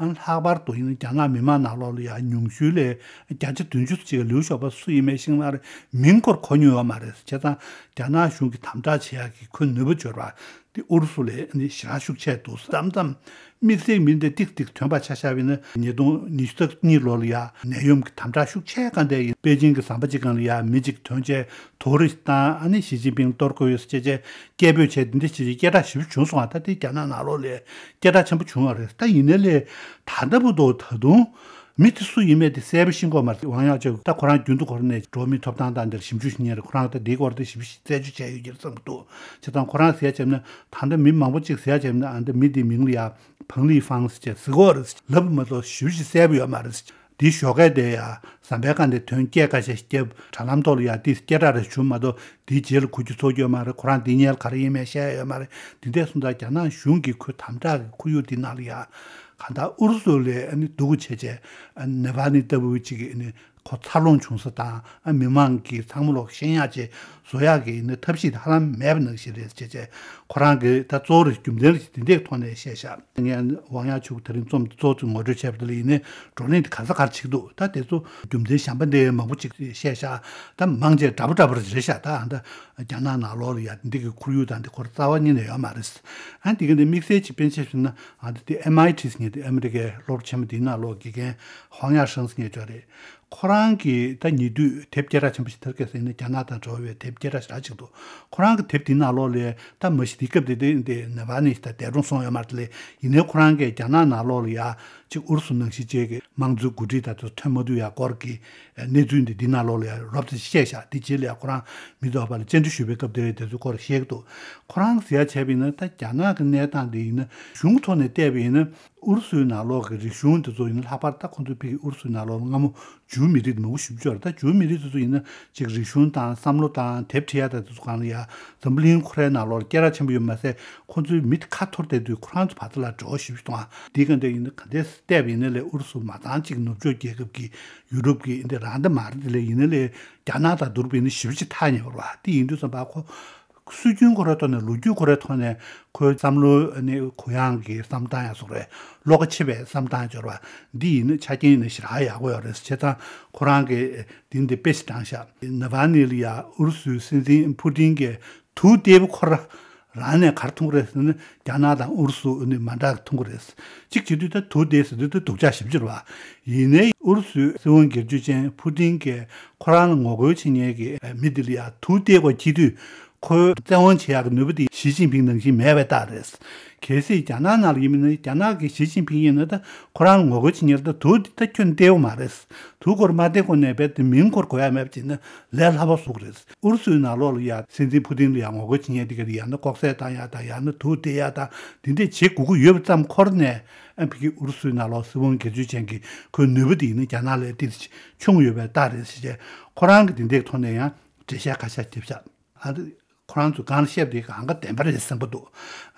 ཨ་ལྷག་པར་དུ་ཡིན་ན་རྒྱ་ནག་མི་མང་ནང་ལོགས་ལ་ཡང་ཉུང་ཤོས་ལས་བརྒྱ་ཆ་བདུན་ཅུ་ཅིག་ལིའུ་ཞའོ་པོ་སུ་ཡིན་མེད་ཤེས་མ་རེད། མིང་སྐོར་གོ་མྱོང་ཡོད་མ་རེད། བྱས་ཙང་རྒྱ་ནག་གཞུང་གིས་དམ་དྲག་བྱེད་ཡག་གི་ཁོའི་ནུས་པ་འབྱོར་བ་དེ་ཨུ་རུ་སུ་ལས་ནི་ཞེ་དྲག་ཤུགས་ཆེ་འདུག་མཚམས་མཚམས་དམིགས་བསལ་མི་འདི་ཏིག་ཏིག་ཐོན་པ་ཆ་བཞག་པ་ཡིན་ན་ཉིས་སྟོང་ཉི་ཤུ་རྩ་གཉིས་ལོ་ལ་ཡ་ནད་ཡམས་ཀྱི་དམ་དྲག་ཤུགས་ཆེ་ག་འདྲ་ཡིན། པེ་ཅིང་གི་ཟམ་པ་གཅིག་སྒང་ལ་ཡ་མི་གཅིག་ཐོན་བྱས་དོགས་རེ་བཏང་། ཨ་ནི་ཞི་ཅིན་ཕིང་གཏོར་དགོས་ཡོད་ཟེར་བྱས་བྱས་སྐད་འབོད་བྱས་འདི་འདྲ་བྱས་བྱས་སྐད་གྲགས་ཞེ་པོ་བྱུང་སོང་བ། ད་དེ་རྒྱ་ནག་ནང་ལོགས་ལ་སྐད་གྲགས་ཆེན་པོ་བྱུང་བ་རེད། ད་ཡིན་ནའི་ལས་ད་ལྟ་བར་དུ་ད་དུང་མི་དེ་སུ་ཡིན་མེད་དེ་གསལ་པོ་ཤེས་ཀྱི་ཡོད་མ་རེད། ཝང་ཡང་ཅིན་ད་ཁོ་རང་རྒྱུན་དུ་ཁོ་རང་ནས་འགྲོ་བ་མིའི་ཐོབ་ཐང་དང་འདིར་ཞིབ་འཇུག་བྱེད་མཁན་རེད། ཁོ་རང་ད་འདིའི་སྐོར་དེ་ཞིབ་འཇུག་རྩད་གཅོད་བྱས་ཡོད་ཀྱི་རེད་བསམ་གྱི་འདུག་བྱས་ཙང་ཁོ་རང་ཟེར་བྱས་ན་ད་ལྟ་མི་མང་པོ་ཅིག་ཟེར་བྱས་ན་ཨ་ད་མི་དེའི་མིང་ལ་ཡ་ཕང་ལི་ཧྥང་ཟེར་བྱས་ཟེར་གྱི་ཡོད་རེད་ལབ་མ་གཏོགས་ཞེ་པོ་ཞིག་གསལ་པོ་ཡོད་མ་རེད། དེའི་ཞོགས་ཀས་དེ་ཡ་ཟམ་པའི་སྒང་དེ་ཐོན་སྐད་ཁ་ཤས་བརྒྱབ། དྲ་ལམ་ཐོག་ལ་ཡ་དེ་སྐད་གྲགས་རེ་བྱུང་མ་གཏོགས་དེའི་རྗེས་ལ་གོ་རྒྱུ་ཚོར་རྒྱུ་ཡོད་མ་རེད། ཁོ་རང་དེ་སྔོན་ག་རེ་ཡིན་མིན་བཤད་ཡ་ཡོད་མ་རེད། དེ་འདྲ་སོང་ཙང་རྒྱ་ནག་གཞུང་གིས་ཁོའི་དམ་དྲག་གི་ཁོར་ཡུག་དེ་ནང་ལ་ཡ་གང་ལྟར་ཨུ་རུ་སུ་ལས་ཨ་ནི་སྡུག་གུ་བྱས་བྱས་ཨ་ནི་ནེ་ཝལ་ནི་ལྟ་བུ་ཅིག་གི་ཨ་ནི་ཁོ་འཚར་ལོངས་བྱུང་ས་དང་ཨ་མི་མང་གི་ཚང་མ་ལོག་ཤེས་ཡག་ཅིག་བཟོ་ཡག་གི་ཨ་ནི་ཐབས་ཤེས་དེ་ཧ་ལམ་མེད་པ་ནང་བཞིན་རེད་བྱས་བྱས་ཁོ་རང་གིས་ད་གཙོ་བོ་རེ་རྒྱུ་མཚན་རེ་དེ་འདྲའི་ཐོག་ནས་བཤད་ཤག་ངས་ཝང་ཡང་ཅིན་དེ་རིང་རྩོམ་གཙོ་བོ་ཚོས་ངོ་སྤྲོད་བྱས་པ་དེ་ལ་ཡིན་ནའི་བགྲོ་གླེང་དེ་ག་ས་གར་བྱེད་ཀྱི་འདུག་ད་དེ་ཚོ་རྒྱུ་མཚན་གཞན་པ་འདི་མང་པོ་ཅིག་བཤད་ཤག་ད་མང་ཆེ་འདྲ་པོ་འདྲ་པོ་རེད་ཤག་ད་ཨ་ད་རྒྱ་ནག་ནང་ལོགས་ལ་ཡ་འདི་གི་ཁོར་ཡུག་དང་འདི་ཁོ་ར་རྩ་བ་ཉིད་ནས་ཡོད་མ་རེད། ཨ་འདི་གི་འདི་དམིགས་བསལ་ཅིག་དཔེར་ན་ཆ་བཞག་ན་ཨ་འདི་དེ་ཨེམ་ཨའི་ཊི་ཟེར་མཁན་དེ་ཨ་མི་རི་ཀའི་སློབ་གྲྭ་ཆེན་མོ་འདིའི་ནང་ལོགས་དགེ་རྒན་ཧོང་ཡ་ཧྲང་ཟེར་མཁན་ཅིག་ཡོད་རེད། ཁོ་རང་གིས་ད་ཉེ་དུས་དེབ་སྐད་གྲགས་ཆེན་པོ་ཞིག་དར་གས་ཟེར་ནས་རྒྱ་ནག་དང་འབྲེལ་བའི་དེབ་སྐད་གྲགས་ཞེ་དྲག་ཅིག་འདུག་ཁོ་རང་གི་དེབ་དེའི་ནང་ལོགས་ལ་ད་མ་གཞི་དེའི་སྐབས་དེ་དེ་འདི་ནེ་ཝལ་ནི་ད་འདས་གྲོངས་སོང་ཡོད་མ་རེད། དེ་ལས་ཡིན་ནའི་ཁོ་རང་གིས་རྒྱ་ནག་ནང་ལོགས་ལ་ཡ་གཅིག་ཨུ་རུ་སུ་ནང་བཞིན་བྱས་ཀྱི་དམངས་གཙོའི་འགོ་ཁྲིད་དང་དེ་ཚོ་ཐོན་མ་ཐུབ་ཡ་སྐོར་གྱི་གནས་ཚུལ་འདི་འདི་ནང་ལོགས་ལ་ཡ་རོབ་ཙམ་བཤད་ཤག་དེ་རྗེས་ལ་ཡ་ཁོ་རང་མི་ཐོག་པ་ལ་བཅར་འདྲི་ཞུས་པའི་སྐབས་དེ་ལ་དེ་ཚོའི་སྐོར་བཤད་ཀྱི་འདུག་ཁོ་རང་ཟེར་ཡ་བྱས་པ་ཡིན་ན་ད་རྒྱ་ནག་གི་གནས་སྟངས་འདི་ཡིན་ན་གཞུང་ཐོག་ནས་བལྟས་པ་ཡིན་ན། ཨུ་རུ་སུའི་ནང་ལོགས་ཀྱི་རིག་གཞུང་དེ་ཚོ་ཡིན་ན་ལྷག་པར་ད་ཁོང་ཚོའི་ཕ་གི་ཨུ་རུ་སུའི་ནང་ལོགས་ལ་སྔ་མོ་ཇུའུ་མི་རིགས་མང་པོ་ཞེ་པོ་ཅིག་ཡོད་རེད། ད་ཇུའུ་མི་རིགས་དེ་ཚོ་ཡིན་ན་ཅིག་རིག་གཞུང་དང་བསམ་བློ་དང་དེབ་བྲིས་ཡ་དང་དེ་ཚོ་སྒང་ལ་ཡ་འཛམ་བུ་གླིང་ཁོ་རའི་ནང་ལོགས་ལ་སྐད་གྲགས་ཆེན་པོ་ཡོད་མ་ཟད་ཁོང་ཚོའི་མི་དེ་ཁ་འཐོར་བསྡད་དུས་ཁོ་རང་ཚོ་བར་དུ་ལ་འབྲེལ་བ་ཞེ་པོ་ཅིག་འདུག་ཨ། འདི་ག་འདྲ་ཡིན་ན་ག་འདྲས་བལྟས་པ་ཡིན་ན་ལས་ཨུ་རུ་སུ་མ་ཚང་ཅིག་ནུབ་ཕྱོགས་རྒྱལ་ཁབ་ཀྱི་ཡུ་རོབ་ཀྱི་འདི་རང་ད་མ་རེད། དེ་ལས་ཡིན་ན་ལས་རྒྱ་ནག་དང་བསྡུར་བ་ཡིན་ན་ཞེ་པོ་ཅིག་ཐག་ཉེ་བ་རེད་བ། དེ་ཡིན་དུས་ཙམ་པ་ཁོ། སྲོལ་རྒྱུན་ཁོ་རའི་ཐོག་ནས་ལོ་རྒྱུས་ཁོ་རའི་ཐོག་ནས་ཁོའི་བསམ་བློ་ནི་གུ་ཡངས་ཀྱི་བསམ་སྟངས་ཡང་བཟོ་རེད། བློ་ཁ་ཕྱེ་བའི་བསམ་སྟངས་འབྱོར་བ་འདི་ཡིན་ན་ཆ་རྐྱེན་ཡིན་ན་ཞེ་དྲག་ཡག་པོ་ཡོད་རེད། བྱས་ཙང་ཁོ་རང་གིས་འདི་འདི་དཔེ་ཞིག་དྲངས་ཤག་ནཱ་ཝལ་ནི་ལ་ཡ་ཨུ་རུ་སུའི་སྲིད་འཛིན་ཕུ་ཏིན་གྱིས་དུག་སྟེར་བ་ཁོ་རང་ནས་ག་རེ་འཐུང་གི་རེད་ཟེར་ན་རྒྱ་ནག་དང་ཨུ་རུ་སུ་ནི་མ་འདྲ་གི་འཐུང་གི་རེད། གཅིག་བྱེད་དུས་ད་དུག་སྟེར་ཟེར་དུས་ད་སྡུག་ཅག་ཞེ་པོ་ཅིག་རེད་བ། ཡིན་ནའི་ཨུ་རུ་སུའི་སྲིད་དབང་སྒེར་གཅོད་ཅན་ཕུ་ཏིན་གྱིས་ཁོ་རང་ལ་ངོ་རྒོལ་བྱེད་མཁན་གྱི་མི་འདི་ལ་ཡ་དུག་སྟེར་དགོས་ཁེལ་དུས། ཁོའི་བཙན་དབང་བྱེད་ཡག་གི་ནུས་པ་དེ་ཞི་ཅིན་ཕིང་ནང་བཞིན་མེད་པའི་རྟགས་རེད། གལ་སྲིད་རྒྱ་ནག་ནང་ལ་ཡིན་མིན་ན་རྒྱ་ནག་གི་ཞི་ཅིན་ཕིང་ཡིན་ན་ད་ཁོ་རང་ངོ་རྒོལ་བྱེད་མཁན་ལ་ད་དུག་འདི་ད་ཁྱོན་སྟེར་བ་མ་རེད། དུག་ཁོར་མ་སྟེར་གོང་ནས་རྦད་དེ་མིང་ཁོར་གོ་ཡ་མེད་པ་བྱས་ན་ལས་སླ་པོ་བཟོ་གི་རེད། ཨུ་རུ་སུའི་ནང་ལོགས་ལ་ཡ་སྲིད་འཛིན་ཕུ་ཏིན་ལ་ཡ་ངོ་རྒོལ་བྱེད་མཁན་དེ་ག་ཡང་ན་ལྐོག་ཟ་བཏང་ཡ་དང་ཡང་ན་དུག་སྟེར་ཡ་དང་དེ་འདྲས་བྱེད་དགོས་ཀྱི་ཡོད་པ་ཙམ་ཁོར་ནས་ཨ་ཕ་གི་ཨུ་རུ་སུའི་ནང་ལོགས་སྲིད་དབང་སྒེར་གཅོད་ཅན་གྱི་ཁོའི་ནུས་པ་དེ་ཡིན་ན་རྒྱ་ནག་ལས་ཏིག་ཆུང་ཡོད་པའི་རྟགས་རེད་ཟེར་བྱས་ཁོ་རང་གི་དེ་འདྲས་ཐོག་ནས་ཡང་འགྲེལ་བཤད་ཁ་ཤས་བརྒྱབ་ཤག་ཨ་རི། ཁོ་རང་ཚོ་སྒང་ལ་བཤད་པ་དེ་གང་ག་བདེན་པ་རེད་བསམ་གྱི་འདུག་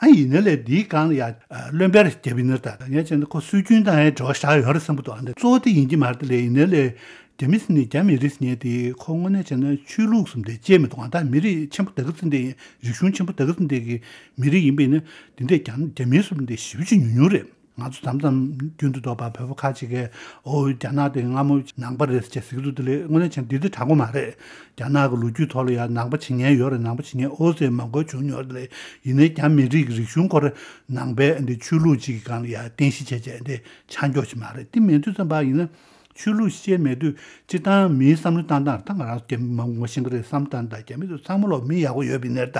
ཨ་ཡིན་ན་ལས་འདིའི་སྒང་ལ་ཡ་བློན་པོར་རྒྱབ་ཡིན་ན་ད་ངས་བྱས་ན་ཁོ་སྲོལ་རྒྱུན་དང་ཡང་འབྲེལ་བ་ཞེ་དྲག་ཡོད་རེད་བསམ་གྱི་འདུག་ཨ་འདི་གཙོ་བོ་དེ་ཡིན་གྱི་མ་རེད། དེ་ལས་ཡིན་ན་ལས་རྒྱ་མི་ཟེར་ནས་རྒྱ་མི་རིགས་ཟེར་མཁན་དེ་ཁོ་དངོས་གནས་བྱས་ན་ཆོས་ལུགས་ཟེར་མཁན་དེ་ཅིག་མི་འདུག་ཨ་ད་མི་རིགས་ཆེན་པོ་ད་ག་ཚོད་འདི་རིག་གཞུང་ཆེན་པོ་ད་ག་ཚོད་འདི་གི་མི་རིགས་ཡིན་པ་ཡིན་ན་དེ་འདྲས་རྒྱ་རྒྱ་མི་ཟེར་མཁན་དེ་ཞེ་པོ་ཅིག་ཉུང་ཉུང་རེད། ང་ཚོ་མཚམས་མཚམས་རྒྱུན་དུ་འདོགས་པ་བོད་པ་ཁ་ཅིག་གིས་ཨོ་རྒྱ་ནག་དེ་སྔ་མོ་ནང་པ་རེད་ཟེར་ཟེར་གྱི་འདུག་དེ་ལས་དངོས་གནས་བྱས་ན་འདི་འདི་དྲང་པོ་མ་རེད། རྒྱ་ནག་གི་ལོ་རྒྱུས་ཐོག་ལ་ཡང་ནང་པ་བྱེད་མཁན་ཡོད་རེད། ནང་པ་བྱེད་མཁན་ཨོ་ཟེར་མང་པོ་བྱུང་མྱོང་རེད། ཡིན་ནའི་རྒྱ་མི་རིགས་ཀྱི་རིག་གཞུང་སྐོར་ནང་པའི་འདི་ཆོས་ལུགས་གཅིག་གི་སྒང་ལ་ཡང་རྟེན་གཞི་བྱས་བྱས་འདི་ཆ་འཇོག་ཅིག་མ་རེད། དེ་མེད་དུས་ཙམ་པ་ཡིན་ན་ཆོས་ལུགས་ཤེས་མེད་དུས་སྤྱིར་བཏང་མིའི་བསམ་བློ་བཏང་སྟངས་ད་ང་རང་རྒྱ་མི་མང་པོ་ཤེས་ཀྱི་རེད། བསམ་བཏང་སྟངས་རྒྱ་མི་ཚོ་ཚང་མ་ལོག་མི་ཡག་པོ་ཡོད་པའི་ནས་ད་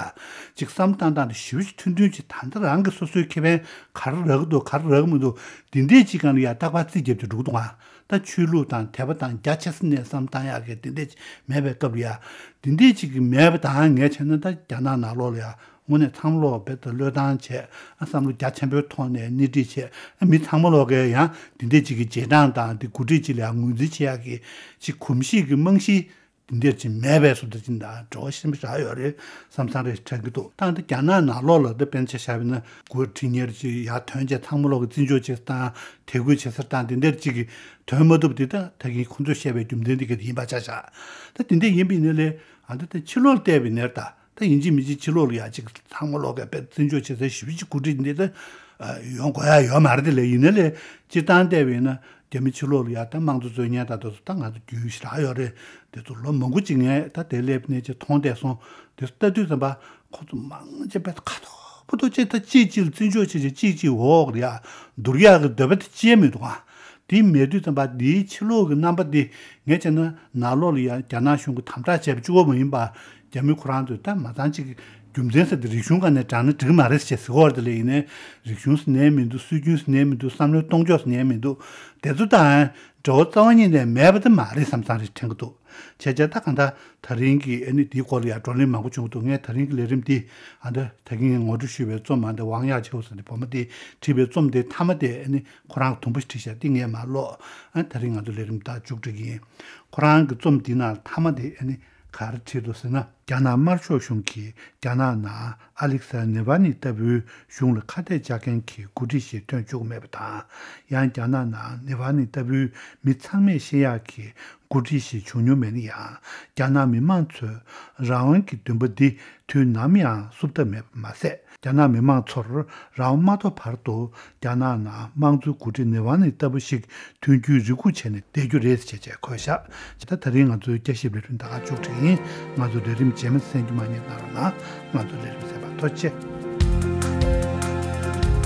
ཅིག་བསམ་བཏང་སྟངས་དེ་ཞེ་པོ་ཅིག་མཐུན་མཐུན་ཅིག་ད་ལྟ་རང་གི་སོ་སོའི་ཁེ་ཕན་ག་རེ་རག་གི་འདུག་ག་རེ་རག་གི་མི་འདུག་འདི་འདྲས་ཅིག་སྒང་ལ་ཡ་རྟག་པར་རྩིས་རྒྱབ་ཀྱི་འགྲོ་གི་འདུག་ཨ། ད་ཆོས་ལུགས་དང་དད་པ་དང་རྒྱ་ཆེ་ས་ནས་བསམ་བཏང་ཡག་གི་འདི་འདྲས་མེད་པའི་སྐབས་ལ་ཡ། འདི་འདྲས་ཅིག་གི་མེད་པ་དང་ངས་བྱས་ན་ད་རྒྱ་ནག་ནང་ལོགས་ལ་ཡ་ དངོས་གནས་ཚང་མ་ལོག་བེད་དུ་བློས་བཏང་བྱས། ཨ་བསམ་བློ་རྒྱ་ཆེན་པོའི་ཐོག་ནས་སྣེ་ཁྲིད་བྱས། ཨ་མི་ཚང་མ་ལོག་གིས་ཡང་འདི་འདྲས་ཅིག་གི་རྗེས་འབྲང་དང་འདི་འགོ་ཁྲིད་ཅིག་ལ་ཡང་ངོས་འཛིན་བྱེད་ཡག་གི་ཅིག་གོམས་གཤིས་ཀྱི་རྨང་གཞི་འདི་འདྲས་ཅིག་མེད་པའི་བཟོ་འདྲ་ཅིག་དང་འབྲེལ་བ་ཞན་པ་ཞིག་ཡོད་རེད་བསམ་བསམ་རེ་དྲན་གྱི་འདུག་ད་འདི་རྒྱ་ནག་ནང་ལོགས་ལ་འདི་དཔེར་ན་ཆ་བཞག་པ་ཡིན་ན། འགོ་ཁྲིད་གཉེར་ཅིག་ཡར་ཐོན་བྱས་ཚང་མ་ལོག་གི་བརྩི་འཇོག་ཅིག་བཏང་། དད་གུས་བྱེད་སར་བཏང་། འདི་འདྲས་ཅིག་གི་ཐོན་མ་ཐུབ། འདི་ད་ད་གིན་ཁོང་ཚོས་བཤད་པའི་རྒྱུ་མཚན་འདི་ག་ཡིན་པ་ཆ་བཞག་ད་འདི་འདྲས་ཡིན་པ་ཡིན་ན་ལས། ཨ་འདི་ད་ཕྱི་ལོགས་ལ་བལྟས་པ་ཡིན་ན་ད། ད་ཡིན་གཅིག་མིན་གཅིག་ཕྱི་ལོགས་ལ་ཡ་ཅིག་ཚང་མ་ལོག་གི་དཔེ་བརྩི་འཇོག་བྱེད་སའི་ཞི་བ་ཅིག་འགོ་ཁྲིད་འདི་ད་ཡོང་དགོས་ཡ་ཡོད་མ་རེད་དེ་ལས། ཡིན་ན་ལས་སྤྱིར་བཏང་བལྟས་པ་ཡིན་ན་རྒྱ་མི་ཕྱི་ལོགས་ལ་ཡ་ད་དམངས་གཙོ་རྩོད་མཁན་ད་དུ་ད་ང་ཚོ་རྒྱུས་ཞེ་དྲག་ཡོད་རེད། དེ་ཚོ་ལོ་མང་པོ་ཅིག་ངས་ད་དེ་སླེབས་ནས་ཅིག་མཐོང་བསྡད་སོང་། དེ་ཚོ་ལྟ་དུས་ཙམ་པ་ཁོ་ཚོ་མང་ཆེ་དཔེ་ཁ་ཐོར་པོ་ཐོར་ཅིག་ད་གཅིག་གཅིག་ལ་བརྩི་འཇོག་བྱེད་ཅིག་གཅིག་གཅིག་འོག་ལ་ཡ་འདུར་ཡག་གི་འདོད་པ་དེ་ཅི་ཡང་མི་འདུག་ཨ། དེ་མེད་དུས་ཙམ་པ་དེའི་ཕྱི་ལོགས་ཀྱི་རྣམ་པ་དེ་ངས་བྱས་ན་ནང་ལོགས་ལ་ཡང་རྒྱ་ནག་གཞུང་གིས་དམ་དྲག་བྱས་པ་གཅིག་པོ་མ་ཡིན་པ། རྒྱ་མི་ཁོ་རང་ཚོས་ད་མ་ཚང་གཅིག་རྒྱུ་མཚན་ཟེར་དེ་རིག་གཞུང་སྒང་ནས་དྲངས་ན་འགྲིག་མ་རེད་ཟེར་ཟེར་གྱི་ཡོད་རེད། དེ་ལས་ཡིན་ནའི་རིག་གཞུང་ཟེར་ནའི་མི་འདུག་སྲོལ་རྒྱུན་ཟེར་ནའི་མི་འདུག་བསམ་བློའི་གཏོང་ཕྱོགས་ཟེར་ནའི་མི་འདུག་དེ་ཚོ་དང་འབྲེལ་བ་རྩ་བ་ཉིད་ནས་མེད་པ་དེ་མ་རེད་བསམ་བསམ་རེ་དྲན་གྱི་འདུག་བྱས་བྱས་ད་གང་ལྟར་ད་རིང་གི་ཨ་ནི་དེའི་སྐོར་ལ་ཡང་བགྲོ་གླེང་མང་པོ་བྱུང་གི་འདུག་ངས་ད་རིང་གི་ལས་རིམ་འདི་ཨ་ད་ད་གིན་ངས་ངོ་སྤྲོད་ཞུས་པའི་རྩོམ་མ་འདི་ཝང་ཡ་ཆེའུ་ཟེར་ནས་བོད་མི་དེས་བྲིས་པའི་རྩོམ་དེ་མཐའ་མ་དེ་ཨ་ནི་ཁོ་རང་གིས་དུམ་བུ་ཞིག་བྲིས་བཞག་འདི་ངས་མར་ཀློག་ཨ་ད་རིང་ང་ཚོ་ལས་རིམ་ད་མཇུག་སྒྲིལ་གྱི་ཡིན། ཁོ་རང་གི་རྩོམ་འདི་ནང་མཐའ་མ་དེ་ཨ་ནི་ག་རེ་བྲིས་འདུག་ཟེར་ན། རྒྱ་ནག་དམར་ཤོག་གཞུང་གིས་རྒྱ་ནག་ནང་ཨ་ལེག་སར་ནེ་ཝལ་ནི་ལྟ་བུའི་གཞུང་ལ་ཁ་གཏད་བཅག་མཁན་གྱི་འགོ་ཁྲིད་ཞིག་ཐོན་བཅུག་མེད་པ་དང་། ཡང་རྒྱ་ནག་ནང་ནེ་ཝལ་ནི་ལྟ་བུའི་མི་ཚང་མས་ཤེས་ཡག་གི་འགོ་ཁྲིད་ཞིག་བྱུང་མྱོང་མེད་ན་ཡང་། རྒྱ་ནག་མི་མང་ཚོས་རང་དབང་གི་འདུན་པ་འདི་དུས་ནམ་ཡང་བསུབ་ཐབས་མེད་པ་མ་ཟད། རྒྱ་ནག་མི་མང་ཚོར་རང་དབང་མ་ཐོབ་བར་དུ་རྒྱ་ནག་ནང་དམངས་གཙོའི་འགོ་ཁྲིད་ནེ་ཝལ་ནི་ལྟ་བུ་ཞིག་ཐོན་རྒྱུའི་རེ་སྒུག་བྱས་ནས་བསྡད་རྒྱུ་རེད་ཅེས་བཀོད་བཞག་ད་ད་རིང་ང་ཚོའི་བསྐྱར་ཞིབ་ལས་རིམ་ད་ག་མཇུག་སྒྲིལ་ཡིན། ང་ཚོ་ལས་རིམ་རྗེས་མ་གསན་རྒྱུ་མ་བསྙེལ་གནང་རོགས་གནང་། ང་ཚོ་ལས་རིམ་གསན་པར་ཐུགས་རྗེ་ཆེ།